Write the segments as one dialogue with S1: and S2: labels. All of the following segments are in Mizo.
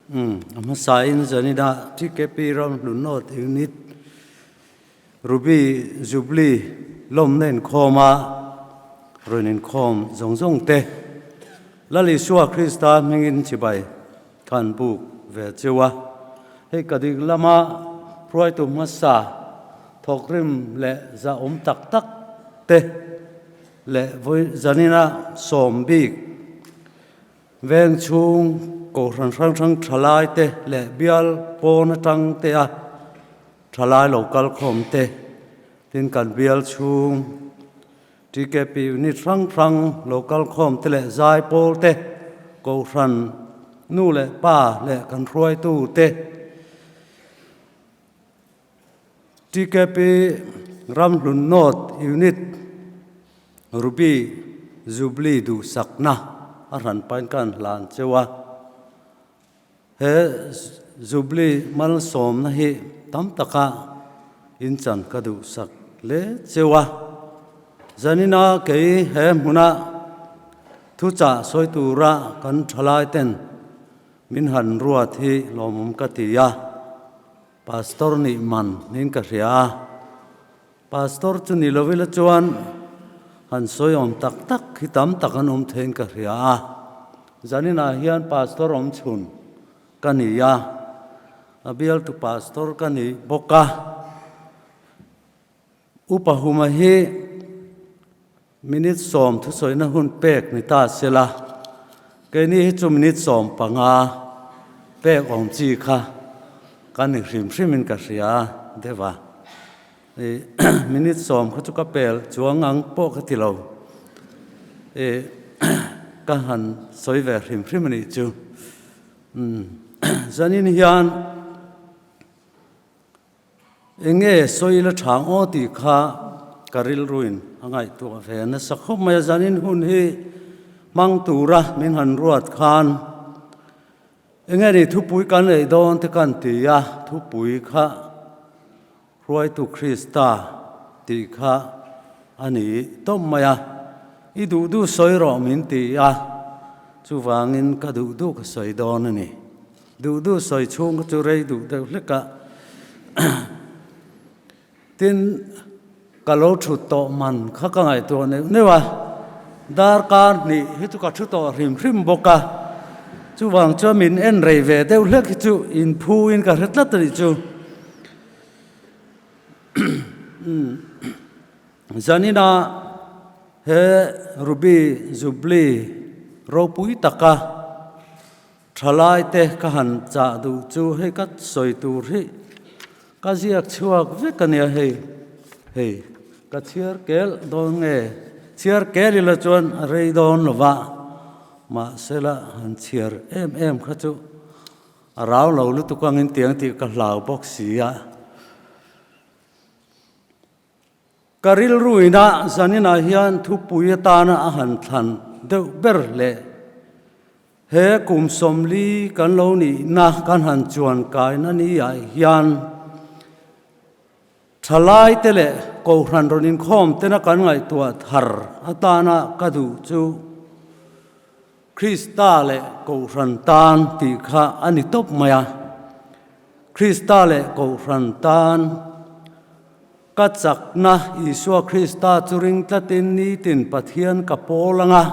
S1: Umm a hmasain Zanina TKP ram hlun North Unit Ruby Jubilee lawmna inkhawm a rawn inkhawm zawng zawng te Lal Isua Krista hmingin chibai khan buk ve cheu a. Hei ka dik lama hruaitu hmasa thawkrim leh zahawm tak tak te leh vawi Zanina sawm bik Veng chhung kohhran hrang hrang thalai te leh bial pawn atang te a thalai lo kal khawm te tin kan bial chhung TKP unit hrang hrang lo kal khawm te leh zai pawl te kohhran nu leh pa leh kan hruaitu te TKP Ramhlun North Unit Ruby Jubilee duhsakna a hran pain ka han hlan cheu a. He Jubilee malsawmna hi tam taka inchan ka duhsak hle cheu a. Zanina kei he hmuna thuchah sawi tura kan thalai ten min han ruat hi lawmawm ka ti a. Pastor nih man niin ka hria a, Pastor chu ni lo ila chuan han sawi awm tak tak hi tam tak an awm theiin ka hria a, zaninah hian Pastor awm chhun ka ni a, a bialtu Pastor ka ni bawk a, Upa Huma hi minute sawm thusawina hun pek ni ta sela, keini hi chu minute 15 pek awm chi kha ka ni hrim hrimin ka hria deuh a. Minute 10 kha chu ka pel chuang ang pawh ka ti lo. Ka han sawi ve hrim hrim a nih chu. Zanin hian. Enge sawi la tha aw tih kha ka rilruin a ngaihtuah ve nasa khawp mai a, zanin hun hi hmang tura min han ruat khan enge ni thupui kan ei dawn te kan ti a, thupui kha Hruaitu Krista tih kha a ni tawp mai a, i duh duh sawi rawh min ti a, chuvangin ka duh duh ka sawi dawn a ni. Duh duh sawi chhung kha chu rei duh deuh hlek a, tin ka lo thut tawh man kha ka ngaihtuah neuh neuh a, darkar hnih hi chu ka thu tawh hrim hrim bawk a, chuvang chuan min en rei ve deuh hlek hi chu inphu in ka hre tlat a nih chu. Zanina he Ruby Jubilee ropui taka Thalaite ka han chah duh chu hei ka sawi tur hi ka ziak chhuak vek a nia hei, hei ka chhiar kel dawn nge, chhiar kel ila chuan a rei dawn lo va, mahsela han chhiar em em kha chu a rau lo lutuk angin tiang tih ka hlau bawk si a. Ka rilruina zaninah hian thupui atana a han thlan deuh ber leh he kum 40 kan lo nihna kan han chuan kaina ni ah hian thalaite leh kohhran rawn inkhawm tena kan ngaihtuah thar atana ka duh chu Krista leh kohhran tan tih kha a ni tawp mai a. Krista leh kohhran tan. Ka chakna Isua Krista chu ring tlatin nitin Pathian ka pawl ang a,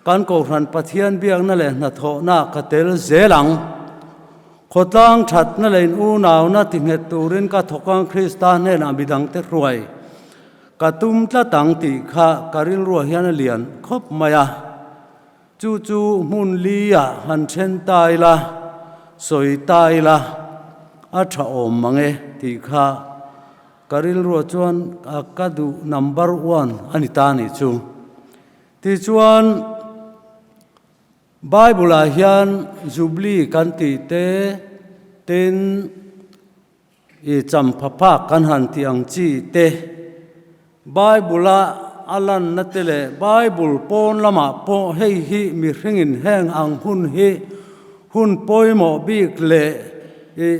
S1: kan Kohhran Pathian biakna leh hnathawhna ka tel zel ang. Khawtlang thatna leh in unauna ti nghet turin ka thawk ang Krista hnenah midangte hruai ka tum tlat ang tih kha ka rilruah hian a lian khawp mai a. Chu chu hmun li-ah han then ta ila, sawi ta ila, a tha awm mang e tih kha ka rilruah chuan ka duh number one a ni ta nih chu. Tichuan, Bible-ah hian Jubilee kan tih te, tin, I champhaphak kan han tih ang chi te, Bible-a a lanna te leh Bible pawn lamah pawh hei hi mihringin heng ang hun hi hun pawimawh bik leh i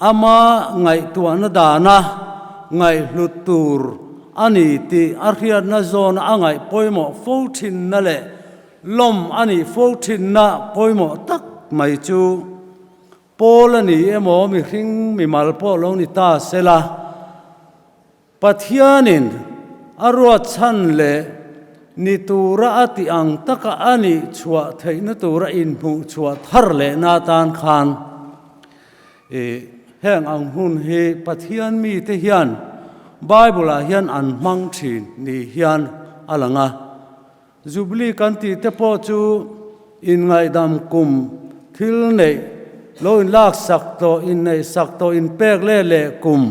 S1: ama ngaihtuahna dana ngaihhlut tur a ni tih a hriatna zawna a ngaih pawimawh fo thinna leh lawm a nih fo thinna pawimawh tak. mai chu Paul a ni emaw mihring mimal pawh lo ni ta sela, Pathianin a ruat chhan leh ni tura a tih ang taka a nih chhuah theihna tura inhmuh chhuah thar lehna atan khan i heng ang hun hi Pathian mite hian Bible-ah hian an hmang thin ni hian a lang a. Jubilee kan tih te pawh chu inngaihdam kum thil neih lo inlaksak tawh, inneihsak tawh, inpek leh leh kum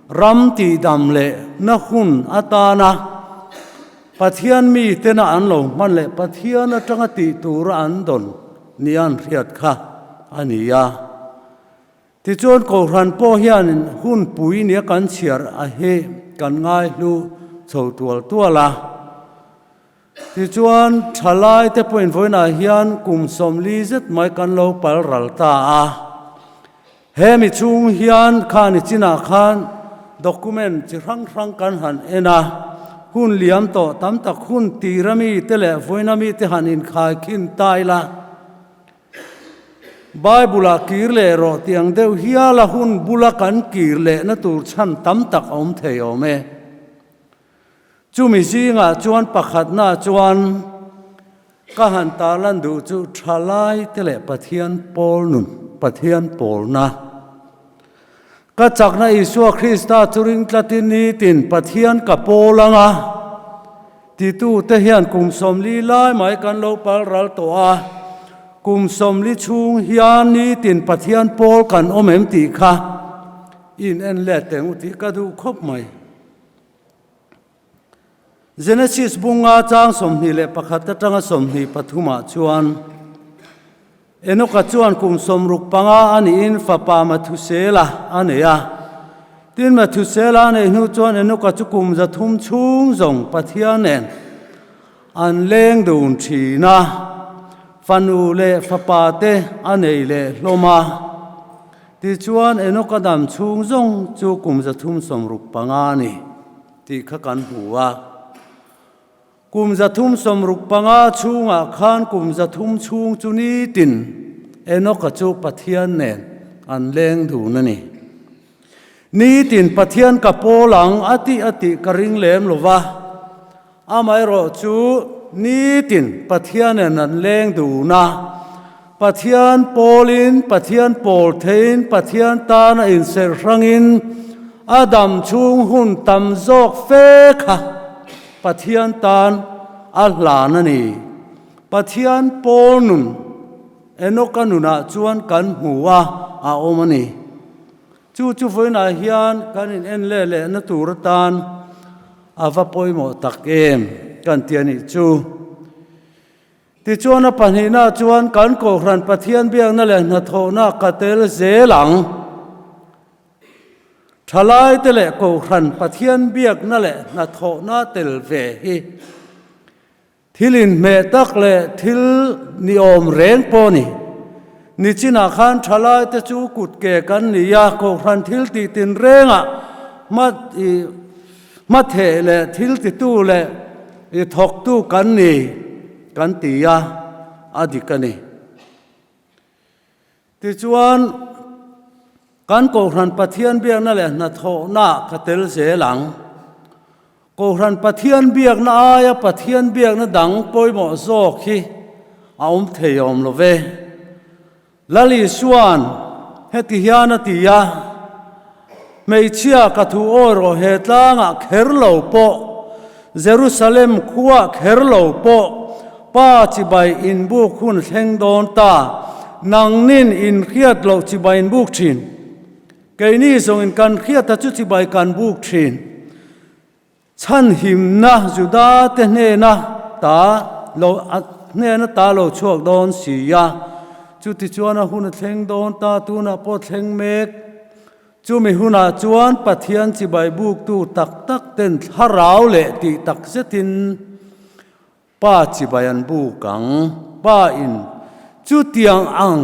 S1: ram tihdam leh na hun atana Pathian mitena an lo hman leh Pathian atanga tih tura an dawn nia an hriat kha a ni a. Tichuan Kohhran pawh hianin hun pui nia kan chhiar a hi kan ngaihlu chho tual tual a. Tichuan thalai te pawhin vawiinah hian kum 40 zet mai kan lo pal ral ta a. He mi chhung hian khani chinah khan document chi hrang hrang kan han en a, hun liam tawh tam tak hun tira mite leh vawiina mite han inkhaikhin ta ila. Bible-ah kir leh rawh tih ang deuh hiala hun bula kan kir lehna tur chhan tam tak a awm thei awm e. Chumi zingah chuan pakhatna chuan ka han tarlan duh chu thalaite leh Pathian pawl nun, Pathian pawlna. Ka chakna Isua Krista chu ring tlatin nitin Pathian ka pawl ang a, titute hian kum 40 lai mai kan lo pal ral tawh a, kum 40 chhung hian nitin Pathian pawl kan awm em tih kha in en let teng u tih ka duh khawp mai. Genesis bunga chang 21 atanga 23 ah chuan Enoka chuan kum 65 a niin fapa Mathusela a nei a. Tin Mathusela a neih hnu chuan Enoka chu kum 300 chhung zawng Pathian nen an leng dun thin a, fanu leh fapa te a nei leh hlawm a. Tichuan Enoka dam chhung zawng chu kum 365 a ni tih kha kan hmu a. Kum 365 chhungah khan kum 300 chhung chu nitin Enoka chu Pathian nen an leng dun a ni. Nitin Pathian ka pawl ang a tih a tih ka ring lem lo va, amaherawh chu nitin Pathian nen an leng dun a, Pathian pawlin, Pathian pawl theiin, Pathian tana inserh hrangin a dam chhung hun tam zawk fe kha Pathian tan a hlan a ni. Pathian pawl nun Enoka nunah chuan kan hmu a, a awm a ni. Chu chu vawiinah hian kan in en leh lehna tur atan a va pawimawh tak em kan ti a nih chu. Tichuan a pahnihna chuan kan Kohhran Pathian biakna leh hnathawhna ka tel zel ang. Thalaite leh Kohhran Pathian biakna leh hnathawhna tel ve hi thil inhmeh tak leh thil ni awm reng pawh a ni. Nichinah khan thalaite chu kut ke kan ni a, Kohhran thil tih tinrengah hma Hmatheh leh thil titu leh i thawktu kan ni kan ti a, a dik a ni. Tichuan, kan Kohhran Pathian biakna leh hnathawhnaah ka tel zel ang. Kohhran Pathian biakna aia Pathian biakna dang pawimawh zawk hi a awm thei awm lo ve. Lal Isua'n heti hian a ti a, Hmeichhia ka thu awi rawh he tlangah kher lo pawh, Jerusalem khuah kher lo pawh, Pa chibai inbuk hun thleng dawn ta, nangnin inhriat loh chibai inbuk thin. Keini zawngin kan hriata chu chibai kan buk thin. Chhanhimna Juda te hnena ta lo hnena ta lo chhuak dawn si a, chutichuan a hun a thleng dawn ta, tunah pawh thleng mek. Chumi hunah chuan Pathian chibai buktu tak tak ten thlarau leh tih tak zetin Pa chibai an buk ang. Pa in chutiang ang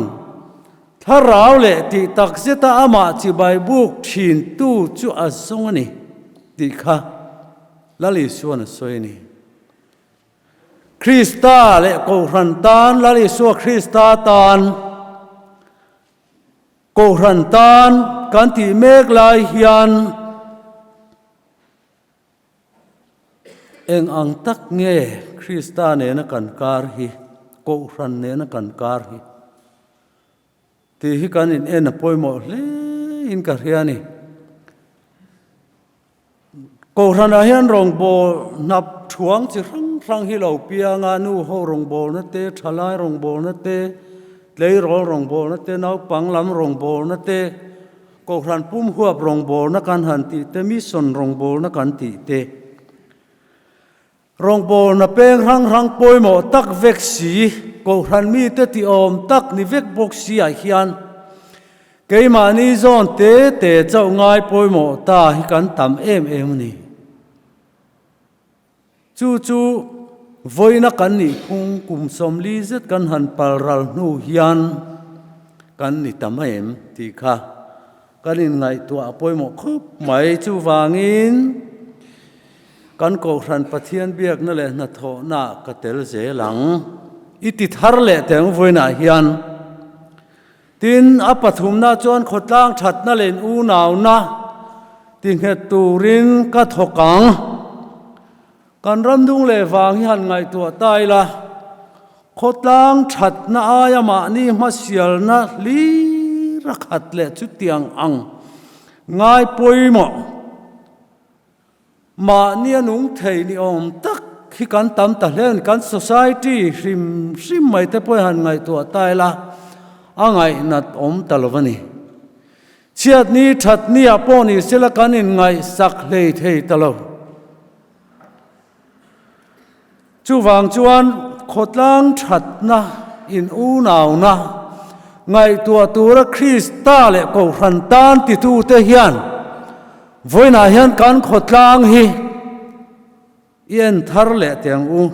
S1: thlarau leh tih tak zeta amah chibai buk thin tu chu a zawng a ni tih kha Lal Isua'n a sawi a ni. Krista leh Kohhran tan, Lal Isua Krista tan. Kohhran tan kan tih mek lai hian eng ang tak nge Krista nena kan kar hi, Kohhran nena kan kar hi tih hi kan in en a pawimawh hle in ka hria a ni. Kohhranah hian rawngbâwl hnap ṭhuang chi hrang hrang hi lo piang a, nu ho rawngbâwlna te, ṭhalai rawngbâwlna te, tleirawl rawngbâwlna te, naupang lam rawngbâwlna te, Kohhran pum huap rawngbâwlna kan han tih te, mission rawngbâwlna kan tih te. Rawngbâwlna pêng hrang hrang pawimawh tak vek si, Kohhran mite tih awm tak ni vek bawk si ah hian keimahni zawn te te chauh ngai pawimawh ta hi kan tam em em a ni. Chu chu vawiina kan nih phung kum 40 zet kan han pal ral hnu hian kan ni ta mai em tih kha Kan inngaihtuah a pawimawh khawp mai. Chuvangin kan Kohhran Pathian biakna leh hnathawhnaah ka tel zel ang. I ti thar leh teh ang vawiinah hian. Tin, a pathumna chuan khawtlang thatna leh unauna ti nghet turin ka thawk ang. Kan ramdung leh vang hi han ngaihtuah ta ila, Khawtlang thatna aia mahni hmasialna hlir a khat leh chutiang ang ngai pawimawh mahni a nung thei ni awm tak hi kan tam ta hle a ni. Kan society hrim hrim mai te pawh hi han ngaihtuah ta ila a ngaihnat awm ta lo a ni. Chhiatni thatni ah pawh ni sela kan inngaihsak hlei thei ta lo. Chuvang chuan khawtlang thatna in unauna ngaihtuah tura Krista leh Kohhran tan titute hian vawiinah hian kan khawtlang hi i en thar leh teh ang u.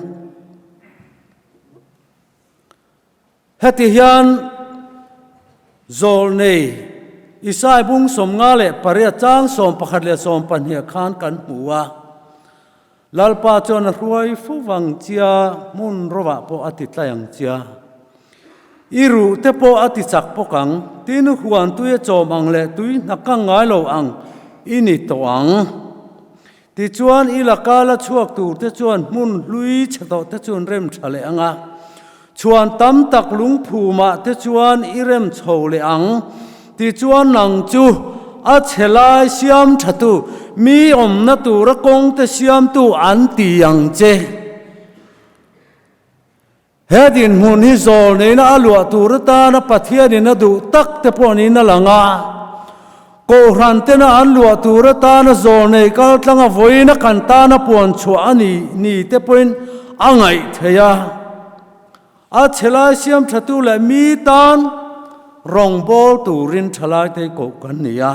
S1: Heti hian Zawlnei Isai bung 58 chang 11 leh 12 khan kan hmu a, Lalpa chuan a hruai fo vang chia, hmun rovah pawh a ti tlai ang chia. I ruh te pawh a ti chak bawk ang, tin huan tui a chawm ang leh tui hna kang ngai lo ang i ni tawh ang. Tichuan, i laka la chhuak turte chuan hmun hlui chhe tawhte chu an rem tha leh ang a, chhuan tam tak lungphumah te chuan i rem chho leh ang. Tichuan, nang chu a chhe lai siam thatu, mi awmna tura kawngte siamtu an ti ang che. He dinhmun hi zawl neihna a luah tur atana Pathianin a duh tak te pawh niin a lang a. Kohhran tena an luah tur atana zawl nei kaltlanga vawiina kan tana puan chhuah a ni ni te pawhin a ngaih theih a. A chhelai siam thatu leh mi tan rawngbâwl turin thalaite koh kan ni a.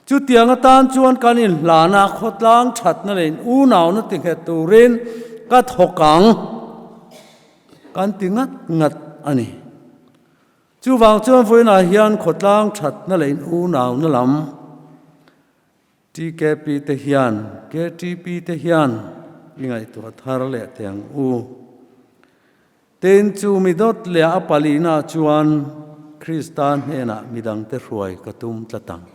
S1: Chutiang atan chuan kan inhlana khawtlang thatna leh in unauna ti nghet turin ka thawk ang kan ti ngat ngat a ni. Chuvang chuan vawiinah hian khawtlang thatna leh in unauna lam TKP te hian, KTP te hian i ngaihtuah thar leh teh ang u. Tin, chu mi dawt leh a palihna chuan Krista hnenah midangte hruai ka tum tlat ang.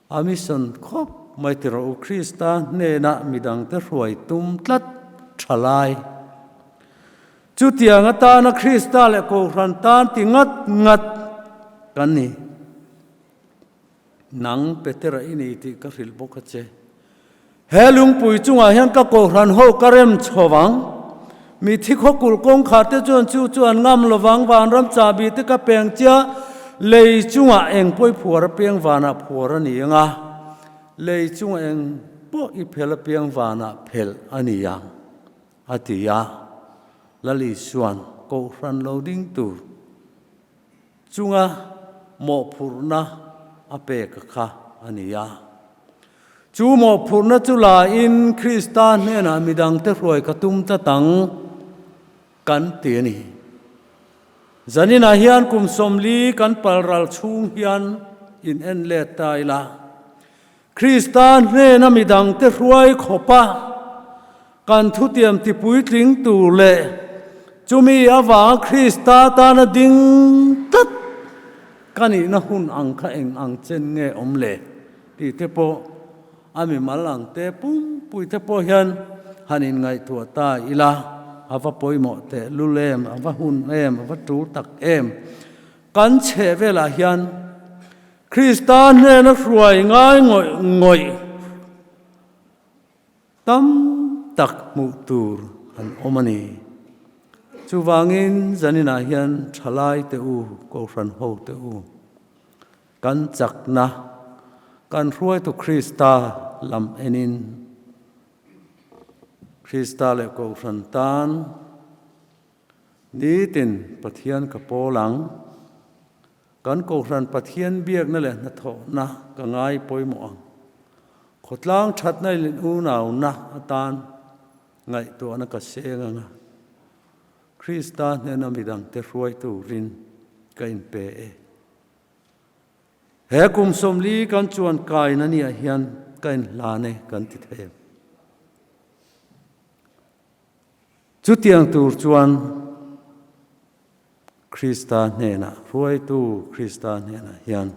S1: A mission khawp mai ti rawh u, Krista hnenah midangte hruai tum tlat tha lai. Chutiang atana Krista leh Kohhran tan ti ngat ngat kan ni. Nang Petera i ni tih ka hrilh bawk a che. He lungpui chungah hian ka Kohhran ho ka rem chho vang. Mithi khawkulh kawngkhar te chuan chu chu an ngam lo vang, vanram chahbi te ka peng chia, lei chungah eng pawh i phuar apiang vanah phuar a ni ang a, lei chungah eng pawh i phel apiang vanah phelh a ni ang, a ti a. Lal Isua'n Kohhran lo ding tur. Chunga mawhphurhna a pek a kha a ni a. Chu mawhphurhna chu la in Krista hnenah midangte hruai ka tum tlat ang kan ti a ni. Zaninah hian kum 40 kan palral chhung hian in en let ta ila. Krista hnena midangte hruai khawpa kan thutiam tipuitling tur leh chumi avanga Krista tana ding tlat ka nihna hun ang kha eng ang chen nge awm le tih te pawh a mimal ang te pumpui te pawh hian han inngaihtuah ta ila, a va pawimawh teh lul em, a va hun em, a va tul tak em. Kan chheh velah hian Krista hnena hruai ngai ngawih ngawih tam tak hmuh tur an awm a ni. Chuvangin zaninah hian thalai te u, Kohhran ho te u, kan chakna, kan hruaitu Krista lam enin Krista leh Kohhran tan nitin Pathian ka pawl ang. Kan Kohhran Pathian biakna leh hnathawhna ka ngai pawimawh ang. Khawtlang thatna leh unauna atan ngaihtuahna ka seng ang a, Krista hnena midangte hruai turin ka inpe e. He kum 40 kan chuan kaina niah hian ka inhlan e kan ti thei ang. Chutiang tur chuan Krista hnenah, hruaitu Krista hnenah hian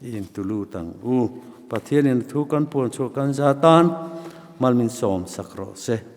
S1: i intu lut ang u. Pathianin a thu kan puan chhuah kan za tan mal min sawm sak rawh se.